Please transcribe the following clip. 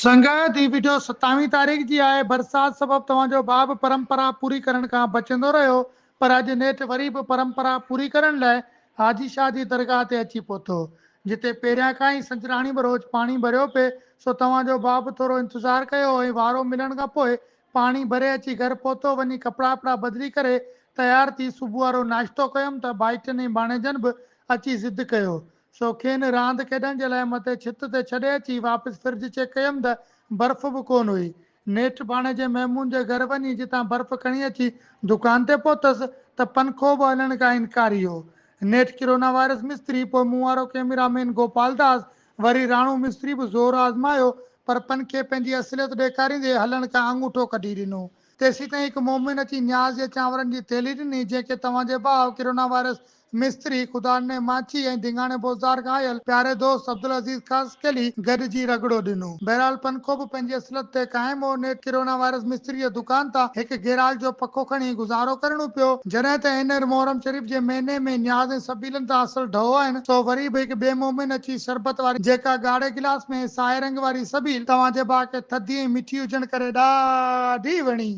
سنگت هي video ستاويهه تاريخ جي آهي برسات سبب توهان جو ڀاء به پرمپرا پوري ڪرڻ کان بچندو رهيو پر اڄ نيٺ وري به پرمپرا پوري ڪرڻ لاء حاجي شاهه جي درگاهه تي اچي پهتو جتي پهريان کان ئي سنجراڻي ٻروچ پاڻي ڀريو پئي سو توهان جو ڀاء به ٿورو انتظار ڪيو ۽ وارو ملڻ کان پوء پاڻي ڀري اچي گهر پهتو وڃي ڪپڙا وپڙا بدلي ڪري تيار ٿي صبح وارو ناشتو ڪيم ته ڀائٽين ۽ ڀاڻيجن به اچي ضد ڪيو سو کين راند کيڏڻ جي لاء مٿي ڇت تي ڇڏي اچي واپس فرج چيڪ ڪيم ته برف به ڪونه هئي. نيٺ ڀاڻيجي ميمون جي گهر وڃي جتان برف کڻي اچي دڪان تي پهتس ته پنکو به هلڻ کان انڪاري هو. نيٺ ڪرونا وائرس مستري، پوء مون وارو ڪئميرا مين گوپال داس، وري راڻو مستري به زور آزمايو پر پنکي پنهنجي اصليت ڏيکاريندي هلڻ کان آڱوٺو ڪڍي ڏنو. تيسيتائين هڪ مومن اچي نياز جي چانورن جي ٿيلهي ڏني، جنهن کي توهان جي ڀاء ڪرونا وائرس مستري، خدا ڏني ماڇي ۽ ڌينگاڻي بوزدار کان آيل پياري دوست عبدالعزيز خاصخيلي گڏجي رڳڙو ڏنو. بهرحال پنکو به پنهنجي اصليت تي قائم هو. نيٺ ڪرونا وائرس مستري جي دڪان تان هڪ گيراج جو پکو کڻي گذارو ڪرڻو پيو. جڏهن ته هينئر محرم شريف جي مهيني ۾ نياز ۽ سبيلن تان اصل ڍئو آهن، سو وري به هڪ ٻئي مومن اچي شربت واري جيڪا ڳاڙهي گلاس ۾ ۽ سائي رنگ واري سبيل توهان جي ڀاء کي ٿڌي ۽ مٺي هجڻ ڪري ڏاڍي وڻي.